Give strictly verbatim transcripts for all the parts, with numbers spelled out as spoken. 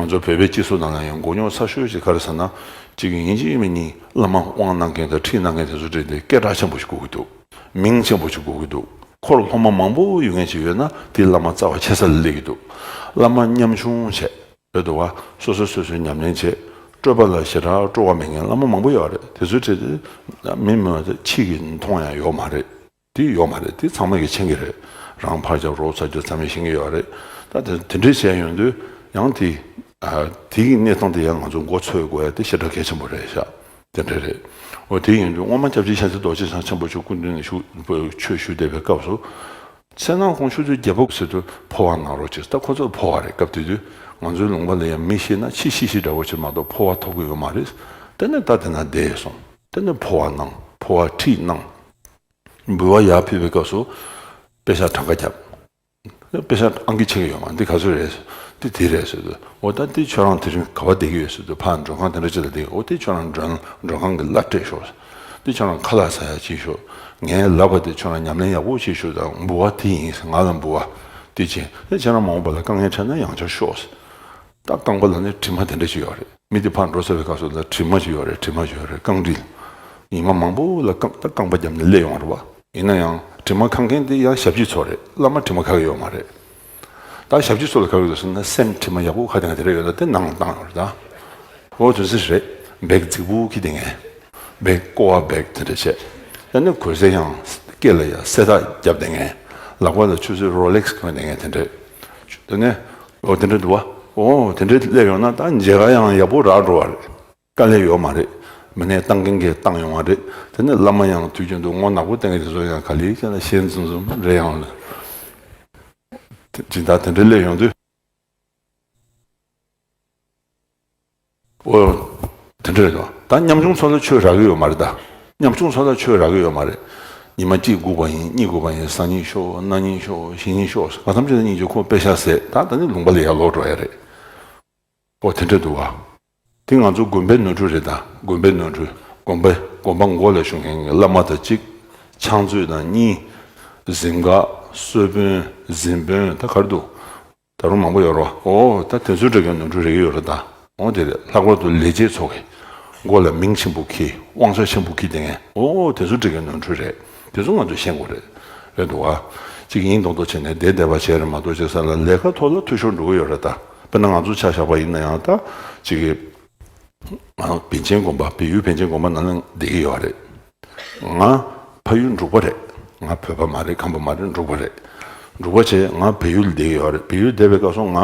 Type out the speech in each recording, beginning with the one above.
ཚོ་བོད་པའི་སྤྱི་ཚོགས་ནང་ལ་ཡང་མགོ་རྙོག་ཚ་ཤོས་ཤིག་ག་རེ་ཟེར་ན། གཅིག་ཡིན་གཅིག་མིན་གཉིས་བླ་མ་དབང་གནང་མཁན་དང་ཁྲིད་གནང་མཁན་དེ་ཚོ་འདྲ་དེ་སྐད་གྲགས་ཆེན་པོ་ཞིག་དགོས་ཀྱི་འདུག་མིང་ཆེན་པོ་ཞིག་དགོས་ཀྱི་འདུག་འཁོར་སློབ་མ་མང་པོ་ཡོད་མཁན་ཅིག་ཡོད་ན་དེ་བླ་མ་རྩ་བ་ཆེ་ས་ལ་སླེབས་ཀྱི་འདུག་བླ་མ་ཉམ་ཆུང་བྱས། རེད་འདུག་བ། སོ་སོ་སོ་སོའི་ཉམས་ལེན་བྱས། སྤྲོས་པ་ལ་ཞེ་དྲག་སྤྲོ་བ་མེད་མཁན་བླ་མ་མང་པོ་ཡོད་རེད། དེ་ཚོའི་གྲས་དེ་མི་མི་དེ་ཕྱི་གི་མཐོང་ཡང་ཡོད་མ་རེད། དེ་ཡོད་མ་རེད། དེ་ཚང་མ་གིས་མཁྱེན་གྱི་རེད། རང་ཕར་རྒྱབ་རོགས་ཚ་རྒྱབ་ཚང་མས་ཤེས་ཀྱི་ཡོད་རེད། ད་དེ་དེ་འདྲས་བྱས་ཡོང་དུས་ཡང་དེ་ཨ་དེ་གི་གནས་སྟངས་དེ་ཡང་ང་ཚོ་མགོ་འཚོས་དགོས་ཡ་དེ་ཞེ་དྲག་གལ་ཆེན་པོ་རེད་ཤག་དེ་འདྲས་རེད། འོ་དེ་ཡིན་དུས་སྔོན་མ་སྐྱབས་རྗེ་ཤཱཀྱ་རྡོ་རྗེ་འཆང་ཆེན་པོ་མཆོག་སྐུ་མདུན་ནས་ཞུ་ཆོས་ཞུ་བསྡད་པའི་སྐབས་སུ། མཚན་ནང་ཁོང་ཆུ་ཚོད་བརྒྱད་པ་ཟེར་དུས་འཕོ་བ་གནང་རོགས་བྱེད། ད་ཁོ་ཚོར་འཕོ་བ་རེད། སྐབས་དེ་དུས་ང་ཚོའི་ལུང་པ་ལ་ཡང་མི་ཤི་ན་ཕྱི་ཤི་ཤི་འདྲ་བོ་ཅིག་མ་གཏོགས་འཕོ་བ་ཐོབ་ཀྱི་ཡོད་མ་རེད། དེ་ནས་ད་དེ་ན་བསྡད་སོང་། དེ་ནས་འཕོ་བ་གནང་། འཕོ་བ་ཁྲིད་གནང་། འབུལ་བ་ཡར་ཕུལ་བའི་སྐབས་སུ་དཔེ་ཤག་གྲངས་ཀ་བརྒྱབ། དཔེ་ཤག་ཨང་ཀི་ཆེ་གི་ཡོད་མ་འདི་ག་ཚོད་རེད། འདི་དེ་རེད་ཟེར་དུས། འོ་ད་འདི་ཁྱོད་རང་དེ་རིང་ག་པར་བསྡད་ཀྱི་ཡོད་ཟེར་དུས། ཕར་མགྲོན་ཁང་དེ་འདྲ་ཅིག་ལ་བསྡད། འོ་དེ་ཁྱོད་རང་མགྲོན་མགྲོན་ཁང་གི་གླ་སྤྲད་ཤོག་འདི་ཁྱོད་རང་ཁ་ལག་ཟ་ཡ་བྱེད་ཤོག་ངའི་ལག་པ་དེ་ཁྱོད་རང་ཉམས་ལེན་ཡག་པོ་བྱེད་ཤོག་དང་འབུལ་བ་དེ་ཡིན་ཟེར། ང་ལ་འབུལ་བ་དེ་བྱིན། དེ་ཁྱེད་རང་མ་འོངས་པ་ལ་དཀའ་ངལ་འཕྲད་ན་ཡང་བསྐྱར་ཤོག་ཟེར། ད་རྐང་པ་ལ་ནི་དྲི་མ་དེ་འདྲ་ཅིག་ཡོད་རེད། མི་དེ་ཕར་འགྲོ་ཚར་བའི་སྐབས་སུ་ལ་དྲི་མ་ཅིག་ཡོད་རེད། དྲི་མ་ཅིག་ཡོད་རེད། རྐང་དྲི་ཉི་མ་མང་པོ་ལ་རྐང་ད་རྐང་པ་བརྒྱབ་ནས་སླེབས་ཡོང་བ་རེད་པ། ཡིན་ན་ཡང་དྲི་མ་ཁ་མཁན་དེ་ཡང་ཞབས་ཕྱི་ཚོ་རེད། བླ་མ་དྲི་མ་ཁ་གི་ཡོད་མ་རེད། ད་ཞབས་ཕྱི་ཚོ་ལ་ཁ་གི་འདུག་ཟེར་ན་སེམས་དྲི་མ་ཡག་པོ་ཁ་དེ་ང་དེ་འདྲ་ཡོད་ན་དེ་ནང་ལ་བཏང་ཡོད་རེད་ད། འོ་དུས་ཚོད་རེད། བེག་རྫིག་པོ་ཁྱེར་བསྡད་མཁན། བེག་ཀོ་བ་བེག་དེ་འདྲ་བྱས། ད་ནི་གོས་ཟས་ཡང་སྐེ་ལ་ཡང་སེ་ཐག་བརྒྱབ་བསྡད་མཁན། ལག་པ་ལ་ཆུ་ཚོད་རོ་ལེག་སི་གོན་བསྡད་མཁན་དེ་འདྲ། ད་ནི་འོ་དེ་འདྲ་འདུག་བ། འོ་དེ་འདྲ་སླེབས་ཡོང་ན་ད་མཇལ་ཁ་ཡང་ཡག་པོ་རག་འགྲོ་བ་རེད། དཀའ་ལས་ཡོད་མ་རེད། མི་སྣས་བཏང་མཁན་གྱིས་བཏང་ཡོང་བ་རེད། དེ་ནས་བླ་མ་ཡང་དུས་རྒྱུན་དུ་ངོ་ནག་པོ་བསྟན་མཁན་དེ་ཚོ་ཡང་ག་ལེ་ཁྱེད་ལ་ཞེད་འཛུམ་འཛུམ་རེད་ཡོང་ལ། དེ་སྦྱིན་བདག་དེ་འདྲ་སླེབས་ཡོང་དུས། འོ། དེ་འདྲ་རེད་དོ། ད་ཉམ་ཆུང་ཚོ་ལ་ཆོས་རག་གི་ཡོད་མ་རེད་ད། ཉམ་ཆུང་ཚོ་ལ་ཆོས་རག་གི་ཡོད་མ་རེད། ཉི་མ་གཅིག་སྒུག་པ་ཡིན། གཉིས་སྒུག་པ་ཡིན། སང་ཉིན་ཤོག་གནངས་ཉིན་ཤོག་གཞེས་ཉིན་ཤོག་མ་ཐམས་ཅད་ལ་སྙིང་རྗེ། ཁོ་པེ་ཤག་ཟད། ད་ད་ནི་ལུང་པ་ལ་ཡར་ལོག་འགྲོ་ཡ་རེད། ཨོ་དེ་འདྲ་འདུག་བ། དེ་ང་ཚོ་དགོན་པའི་ནོར་འཁྲུལ་རེད་ད། དགོན་པའི་ནོར་འཁྲུལ། དགོན་པ་དགོན་པ་མགོ་ལ་བཞུགས་མཁན་གྱི་བླ་མ་དང་གཅིག་ཕྱག་མཛོད་དང་གཉིས། གཟིམ་འགག་གསོལ་དཔོན། གཟིམ་དཔོན་ད་ག་རེ་འདུག་ད་རུང་མང་པོ་ཡོད་རེད་བ། ཨོ་ད་དེ་ཚོའི་འདྲ་གི་ནོར་འཁྲུལ་རེ་ཡོད་རེད་ད། ཨོ་དེ་རེད། ལྷག་པར་དུ་ལས་བྱེད་ཚོ་གི་མགོ་ལ་མིང་ཆེན་པོ་འཁྱེར། དབང་ཆ་ཆེན་པོ་འཁྱེར་བསྡད་མཁན། ཨོ་དེ་ཚོའི་འདྲ་གི་ནོར་འཁྲུལ་རེད། དེ་ཚོ་ང་ཚོས་ཤེས་དགོས་རེད། རེད་འདུག་བ། གཅིག་ཡིན་མདོག་མདོག་བྱས་ནས་བསྡད་བསྡད་པ་བྱས་རེད་མ་གཏོགས། ཅིག་ས་ལ་ལས་ཀ་ཐོག་ལ་འཐུས་ཤོར་འགྲོ་གི་ཡོད་རེད་ད། དཔེར་ན་ང་ཚོ་ཆ་བཞག་པ་ཡིན་ན་ཡང་ད་ཅིག་གི་ང་པཎ་ཆེན་དགོན་པ། བལ་ཡུལ་པཎ་ཆེན་དགོན་པ་ནང་ལ་བསྡད་ཀྱི་ཡོད་རེད། ང་ཕ་ཡུལ་འབྲུག་པ་རེད། ང་བོད་པ་མ་རེད། ཁམས་པ་མ་རེད། འབྲུག་པ་རེད། འབྲུག་པ་བྱས་ང་བལ་ཡུལ་བསྡད་ཀྱི་ཡོད་རེད། བལ་ཡུལ་བསྡད་པའི་སྐབས་སུ་ང་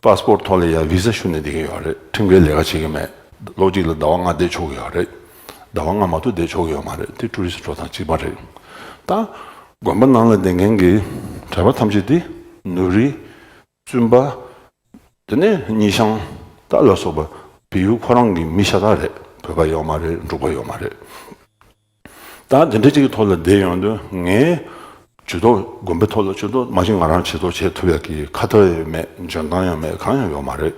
པཱ་སི་པོར་ཐོག་ལ་ཡ་བི་ཟ་ཞུ་ནས་བསྡད་ཀྱི་ཡོད་རེད། ཁྲིམས་འགལ་ལས་ཀ་བྱེད་ཀྱི་མེད། ལོ་གཅིག་ལ་ཟླ་བ་ལྔ་བསྡད་ཆོག་གི་ཡོད་རེད། ཟླ་བ་ལྔ་མ་གཏོགས་བསྡད་ཆོག་གི་ཡོད་མ་རེད། དེ་ཊུ་རི་སི་འགྲོ་སྟངས་གཅིག་པ་རེད། ད་དགོན་པ་ནང་ལ་བསྡད་མཁན་གྱི་གྲྭ་པ་ཐམས་ཅད་དེ་ནུ་རི། བཙུན་པ། དེ་ནས་སྙེ་ཤང་ད་ལ་སོགས་པ་བལ་ཡུལ་ཁོ་རང་གི་མི་ཤ་སྟག་རེད། བོད་པ་ཡོད་མ་རེད། འབྲུག་པ་ཡོད་མ་རེད། ད་དེ་འདྲ་ཅིག་གི་ཐོག་ལ་བསྡད་ཡོང་དུས་ངས་ཇུས་གཏོགས། དགོན་པའི་ཐོག་ལ་ཇུས་གཏོགས་མ་གཞི་ང་རང་ཇུས་གཏོགས་བྱེད་ཐུབ་ཡག་གི་ཁ་ཐོར་ཡང་མེད། འཇོན་ཐང་ཡང་མེད། གང་ཡང་ཡོད་མ་རེད།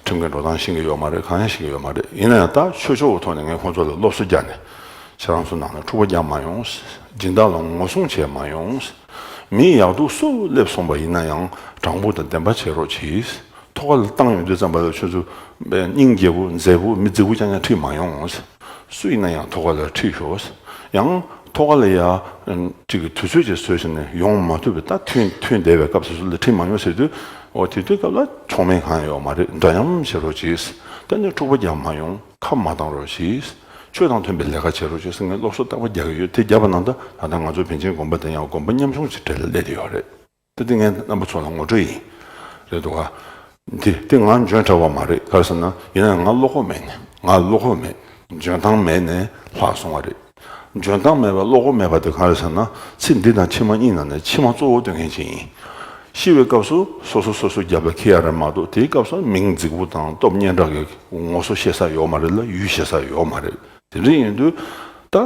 ཁྲིམས་འགལ་འགྲོ་སྟངས་ཤེས་ཀྱི་ཡོད་མ་རེད། གང་ཡང་ཤེས་ཀྱི་ཡོད་མ་རེད། ཡིན་ན་ཡང་ད་ཆོས་ཕྱོགས་ཀྱི་ཐོག་ནས་ངས་ཁོང་ཚོ་ལ་སློབ་གསོ་རྒྱག་ནས། ཁྱེད་རང་ཚོ་ནང་ལ་འཁྲུག་པ་རྒྱག་མ་ཡོང་། སྦྱིན་བདག་ལ་ངོ་སྲུང་བྱེད་མ་ཡོང་། མི་ཡག་སྡུག་སུ་སླེབས་སོང་པ་ཡིན་ན་ཡང་དྲང་པོ་དང་བདེན་པ་བྱེད་རོགས་གྱིས། ཐོག་ཁ་ལ་བཏང་ཡོང་དུས་ཙམ་པ་ལ་ཁྱོད་ཚོ་སྙིང་རྗེ་པོ་མཛེས་པོ་མི་རྫིག་པོ་རྐྱང་རྐྱང་ཁྲིད་མ་ཡོང་། སུ་ཡིན་ན་ཡང་ཐོག་ཁ་ལ་ཁྲིད་ཤོག་ཡང་ཐོག་ཁ་ལ་ཡ་ཅིག་གི་དུས་ཚོད་ཅིག་བཟོས་བྱས་ནས་ཡོང་མ་ཐུབ་པའི་ད་ཐོན་ཐོན་བསྡད་པའི་སྐབས་སུ་སུ་ལ་ཁྲིད་མ་ཡོང་ཟེར་དུས། འོ་དེ་དུས་སྐབས་ལ་ཆོག་མེད་གང་ཡང་ཡོད་མ་རེད། འདྲ་མཉམ་བྱེད་རོགས་གྱིས། དེ་ནས་འཁྲུག་པ་རྒྱག་མ་ཡོང་། ཁ་མ་བཏང་རོགས་གྱིས། ཆོས་དང་མཐུན་པའི་ལས་ཀ་བྱེད་རོགས་གྱིས་ཟེར་ངས་སློབ་གསོ་རྟག་པར་རྒྱག་གི་ཡོད། དེ་བརྒྱབ་པ་ན་ད་ད་ལྟ་ང་ཚོ་པཎ་ཆེན་དགོན་པ་དེ་ཡང་དགོན་པ་ཉམ་ཆུང་ཞིག་གྲས་ལ་སླེབས་བསྡད་ཡོད་རེད། དེ་དེ་ངས་རྣམ་པ་ཚོ་ལ་ངོ་སྤྲོད་ཡིན། རེད་འདུག་ག་དེ་དེ་ང་འཇོན་དྲགས་པ་མ་རེད། ག་རེ་ཟེར་ན་ཡིན་ན་ང་བློ་ཁོག་མེད་ནས། ང་བློ་ཁོག་མེད། འཇོན་ཐང་མེད་ནས་ལྷག་སོང་བ་རེད། འཇོན་ཐང་མེད་པ་བློ་ཁོག་མེད་པ་དེ་ག་རེ་ཟེར་ན་ཚིག་འདི་དང་ཕྱི་མ་གཉིས་ནང་ནས་ཕྱི་མ་གཙོ་བོ་སྟོན་མཁན་ཅིག་ཡིན། ཤི་བའི་སྐབས་སུ་སོ་སོ་སོ་སོའི་རྒྱབ་ལ་འཁྱེར་ཡ་རེད་མ་གཏོགས། དེའི་སྐབས་སུ་མིང་རྫིག་པོ་དང་སྟོབས་སྙན་གྲགས་ཀྱི་ངོ་སོ་ཤེས་ས་ཡོད་མ་རེད་ལ། ཡུལ་ཤེས་ས་ཡོད་མ་རེད། དེ་འདྲ་ཡིན་དུས་ད་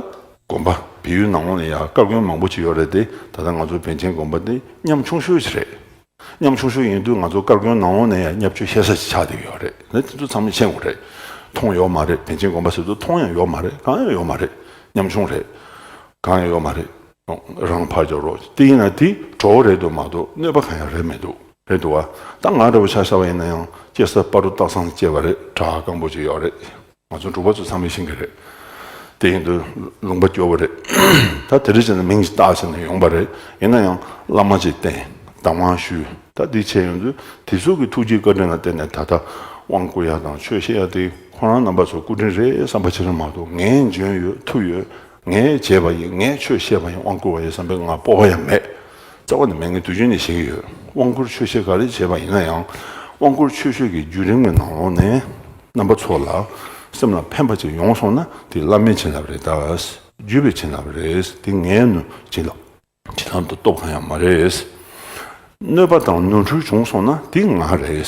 དགོན་པ་བལ་ཡུལ་ནང་ལོགས་ནས་ཡ་བཀའ་བཀྱོན་མང་པོ་ཅིག་ཡོད་རེད་དེ། ད་ལྟ་ང་ཚོ་པཎ་ཆེན་དགོན་པ་དེ་ཉམ་ཆུང་ཤོས་ཅིག་རེད། ཉམ་ཆུང་ཤོས་ཡིན་དུས་ང་ཚོ་བཀའ་བཀྱོན་ནང་ལོགས་ནས་ཡ་བརྙས་བཅོས་ཤེས་ས་ཅིག་ཆགས་བསྡད་ཀྱི་ཡོད་རེད། ནི་དེ་ཚོ་ཚང་མས་མཁྱེན་དགོས་རེད། མཐོང་ཡོད་མ་རེད། པཎ་ཆེན་དགོན་པ་ཟེར་དུས་མཐོང་ཡང་ཡོད་མ་རེད། གང་ཡང་ཡོད་མ་རེད། ཉམ་ཆུང་རེད། གང་ཡང་ཡོད་མ་རེད། རང་ཕར་རྒྱབ་རོགས། དེ་ཡིན་ན་དེ་གྲོགས་རེད་འདུག་མ་གཏོགས་གནོད་པ་གང་ཡང་རེད་མི་འདུག་རེད་འདུག་བ། ད་ང་འདྲ་བོ་ཆ་བཞག་པ་ཡིན་ན་ཡང་སྐྱེ་ས་སྤ་རོ་སྟག་ཚང་སྐྱེས་པ་རེད། བྲག་སྐམ་པོ་ཅིག་ཡོད་རེད། ང་ཚོ་འབྲུག་པ་ཚོ་ཚང་མས་ཤེས་ཀྱི་རེད། དེ་ཡིན་དུས་ལུང་པ་སྐྱོ་བོ་རེད། ད་དེ་རིང་བྱས་ན་མིང་ཞིག་བཏགས་བྱས་ནས་ཡོང་པ་རེད། ཡིན་ན་ཡང་བླ་མ་ཅིག་བསྟེན། གདམས་ངག་ཞུས། ད་འདི་བྱས་ཡོང་དུས་དེ་ཚོ་གི་ཐུགས་རྗེའི་བཀའ་དྲིན་ལ་བརྟེན་ནས་ད་ལྟ་དབང་བསྐུར་ཡ་དང་ཆོས་བཤད་ཡ་དེ་ཁོ་རང་རྣམ་པ་ཚོ་སྐུ་དྲིན་རེད་བསམ་པ་ཅིག་རེད་མ་གཏོགས། ངས་འཇོན་ཡོད་ཐུབ་ཡོད། ངས་བྱས་པ་ཡིན། ངས་ཆོས་བཤད་པ་ཡིན། དབང་བསྐུར་བ་ཡིན་བསམ་པའི་ང་སྤོབས་པ་ཡང་མེད། རྩ་བ་ནས་མེད། ངས་དུས་རྒྱུན་ནས་བཤད་ཀྱི་ཡོད། དབང་བསྐུར་ཆོས་བཤད་ག་རེ་བྱས་པ་ཡིན་ན་ཡང་། དབང་བསྐུར་ཆོས་བཤད་ཀྱི་བརྒྱུད་རིམ་གྱི་ནང་ལོགས་ནས་རྣམ་པ་ཚོ་ལ་སེམས་ལ་ཕན་པ་ཅིག་ཡོང་སོང་ན་དེ་བླ་མའི་བྱིན་རླབས་རེད་ད། བརྒྱུད་པའི་བྱིན་རླབས་རེད། དེ་ངའི་ནུ་བྱིན་རླབས་བྱིན་རླབས་དང་སྟོབས་གང་ཡང་མ་རེད། གནོད་པ་དང་ནོར་འཁྲུལ་བྱུང་སོང་ན་དེ་ང་རེད།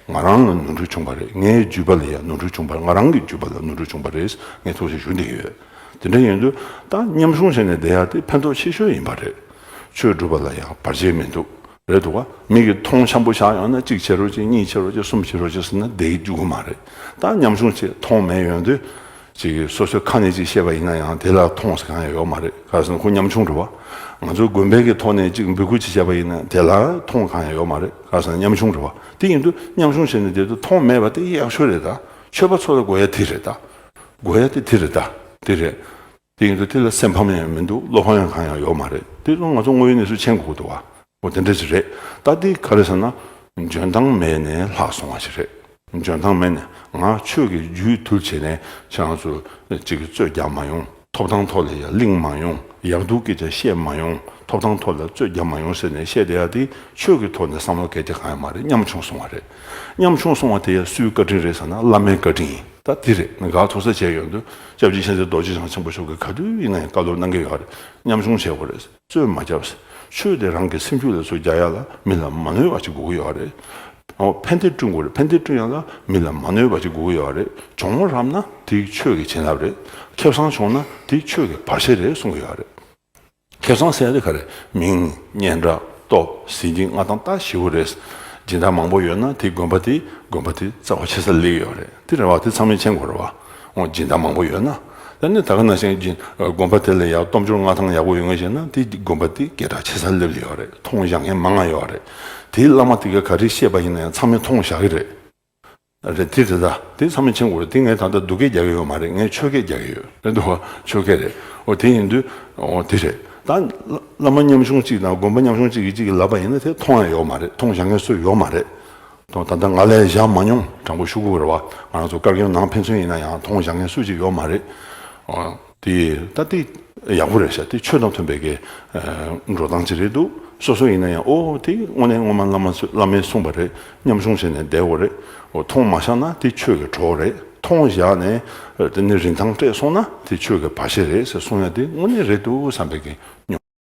ང་རང་ལ་ནོར་འཁྲུལ་བྱུང་བ་རེད། ངའི་བརྒྱུད་པ་ལ་ཡང་ནོར་འཁྲུལ་བྱུང་བ་རེད། ང་རང་གི་བརྒྱུད་པ་ལ་ནོར་འཁྲུལ་བྱུང་བ་རེད། ངས་ཐུགས་རྗེ་ཞུ་བསྡད་ཀྱི་ཡོད། དེ་འདྲ་ཡིན་དུས་ད་མཉམ་ཆུང་བྱས་ནས་བསྡད་ཡ་དེ་ཕན་ཐོགས་ཆེ་ཤོས་ཡིན་པ་རེད། ཆོས་སྒྲུབ་པ་ལ་ཡང་བར་ཆད་མི་འདུག་རེད་འདུག་ག་མི་གིས་མཐོང་འཆམ་པོ་བཞག་ཡོང་ན་གཅིག་བྱེད་རོགས་གཅིག་གཉིས་བྱེད་རོགས་གཅིག་གསུམ་བྱེད་རོགས་གཅིག་ཟེར་ན་བསྡད་རྒྱུ་གི་མ་རེད། ད་མཉམ་ཆུང་བྱས་མཐོང་མེད་ཡོང་དུས། ཅིག་སོ་སོའི་ཁ་ནས་ཅིག་བཤད་པ་ཡིན་ན་ཡང་དེ་ལ་མཐོང་ཟེར་གང་ཡང་ཡོད་མ་རེད། ག་རེ་ཟེར་ན་ཁོ་ཉམ་ཆུང་རེད་བ། ང་ཚོ་དགོན་པའི་གི་ཐོག་ནས་ཅིག་འབོད་སྐུལ་ཅིག་བྱས་པ་ཡིན་ན་དེ་ལ་མཐོང་གང་ཡང་ཡོད་མ་རེད། ག་རེ་ཟེར་ན་ཉམ་ཆུང་རེད་བ། དེ་ཡིན་དུས་ཉམ་ཆུང་བྱས་ནས་བསྡད་དུས་མཐོང་མེད་པ་དེ་ཡག་ཤོས་རེད་ད། ཆོས་པ་ཚོ་ལ་དགོས་ཡ་དེ་རེད་ད། དགོས་ཡ་དེ་དེ་རེད་ད། དེ་རེད། དེ་ཡིན་དུས་དེ་ལ་སེམས་ཕམ་ཡང་མི་འདུག་བློ་ཕམ་ཡང་གང་ཡང་ཡོད་མ་རེད། དེ་ཚོ་ང་ཚོ་དངོས་ཡོད་གནས་ཚུལ་མཁྱེན་དགོས་ཀྱི་འདུག་བ། འོ་དེ་འདྲ་ཅིག་རེད། ད་དེ་ག་རེ་ཟེར་ན། འཇོན་ཐང་མེད་ནས་ལྷག་སོང་བ་ཞིག་རེད། འཇོན་ཐང་མེད་ནས་ང་ཆོས་ཀྱི་རྒྱུད་དུལ་བྱས་ནས་ཁྱེད་རང་ཚོ་ཅིག་གི་རྩོད་རྒྱག་མ་ཡོང་། ཐོབ་ཐང་ཐོག་ལ་ཡ་གླེང་མ་ཡོང་། ཡག་སྡུག་སྐད་ཆ་བཤད་མ་ཡོང་། ཐོབ་ཐང་ཐོག་ལ་རྩོད་རྒྱག་མ་ཡོང་ཟེར་ནས་བཤད་བསྡད་ཡ་དེ་ཆོས་ཀྱི་ཐོག་ནས་བསམ་བློ་གལ་ཏེ་གང་ཡང་མ་རེད། ཉམ་ཆུང་སོང་བ་རེད། ཉམ་ཆུང་སོང་བ་དེ་ཡ་སུའི་བཀའ་དྲིན་རེད་ཟེར་ན་བླ་མའི་བཀའ་དྲིན་ཡིན། ད་དེ་རེད། ང་དགའ་ཐུག་ས་བྱས་ཡོང་དུས་སྐྱབས་རྗེ་མཁྱེན་བརྩེ་རྡོ་རྗེ་འཆང་ཆེན་པོ་མཆོག་གིས་ག་དུས་ཡིན་ན་ཡང་བཀའ་སློབ་གནང་གི་ཡོད་རེད། ཉམ་ཆུང་བྱེད་དགོས་རེད། རྩོད་མ་རྒྱབ། ཆོས་དེ་རང་གི་སེམས་རྒྱུད་ལ་ཚུར་རྒྱག་ཡ་ལ་མི་ལ་མ་གནོད་པ་ཅིག་དགོས་ཀྱི་ཡོད་རེད། འོ་ཕན་བདེ་བསྐྲུན་དགོས་རེད། ཕན་བདེ་བསྐྲུན་ཡ་ལ་མི་ལ་མ་གནོད་པ་ཅིག་དགོས་ཀྱི་ཡོད་རེད། གྱོང་རག་ན་དེ་ཆོས་ཀྱི་བྱིན་རླབས་རེད། ཁེ་བཟང་བྱུང་ན་དེ་ཆོས་ཀྱི་བར་ཆད་རེད་གསུང་གི་ཡོད་རེད། ཁེ་བཟང་ཟེར་ཡ་དེ་ག་རེ། མིང་། སྙན་གྲགས། སྟོབས། གཟི་བརྗིད། མངའ་ཐང་། ད་ཞེ་པོ་རེད། སྦྱིན་བདག་མང་པོ་ཡོད་ན་དེ་དགོན་པ་དེ་དགོན་པ་དེ་རྩ་བ་ཆེ་ས་སླེབས་ཡོད་རེད། དེ་རེད་བ། དེ་ཚང་མས་མཁྱེན་དགོས་རེད་བ། འོ་སྦྱིན་བདག་མང་པོ་ཡོད་ན། ད་ནི་ད་ག་ནང་བཞིན་སྦྱིན་དགོན་པ་དེ་ལ་ཡ་སྟོབས་འབྱོར་མངའ་ཐང་ཡག་པོ་ཡོད་ངེས་བྱས་ན་དེ་དགོན་པ་དེ་སྐད་གྲགས་ཆེ་ས་སླེབས་ཡོད་རེད། མཐོང་བཞག་མཁན་མང་ང་ཡོད་རེད། དེའི་བླ་མ་དེ་ག་ག་རེ་བཤད་པ་ཡིན་ན་ཡང་ཚང་མས་མཐོང་བཞག་གི་རེད། རེད། དེ་རེད་ད། དེ་ཚང་མས་མཁྱེན་དགོས་རེད། དེ་ངས་ད་ལྟ་སྡུག་སྐད་རྒྱག་གི་ཡོད་མ་རེད། ངས་ཆོས་སྐད་རྒྱག་གི་ཡོད་རེད་འདུག་བ། ཆོས་སྐད་རེད། འོ་དེ་ཡིན་དུས་འོ་དེ་རེད་ད། བླ་མ་ཉམ་ཆུང་གཅིག་དང་དགོན་པ་ཉམ་ཆུང་གཅིག་གིས་གཅིག་གིས་ལབ་པ་ཡིན་ན་དེ་མཐོང་ཡ་ཡོད་མ་རེད། མཐོང་བཞག་མཁན་སུ་ཡོད་མ་རེད། དང་ད་ལྟ་ང་ལས་བཞག་མ་མྱོང་། དྲང་པོ་ཞུ་དགོས་རེད་བ། ང་རང་ཚོ་བཀའ་བརྒྱུད་ནང་ཕན་ཚུན་ཡིན་ན་ཡང་མཐོང་བཞག་མཁན་སུ་གཅིག་ཡོད་མ་རེད། འོ། དེ་ད་དེ་ཡག་པོ་རེད་ཤག་དེ་ཆོས་དང་མཐུན་པའི་གི་ཨ་འགྲོ་སྟངས་ཅིག་རེད་འདུག་སོ་སོ་ཡིན་ན་ཡང་ཨོ་དེ་དངོས་གནས་ངོ་མ་བླ་མ་ཚོས་བླ་མས་གསུངས་པ་རེད། ཉམ་ཆུང་བྱས་ནས་བསྡད་དགོས་རེད། ཨོ་མཐོང་མ་བཞག་ན་དེ་ཆོས་ཀྱི་གྲོགས་རེད། མཐོང་བཞག་ནས་ཨ་དེ་ནི་རིན་ཐང་སྤྲད་སོང་ན་དེ་ཆོས་ཀྱི་བར་ཆད་རེད་ཟེར་གསུང་ཡ་དེ་དངོས་གནས་རེད་འདུག་བསམ་པའི་གི་སྙོམས།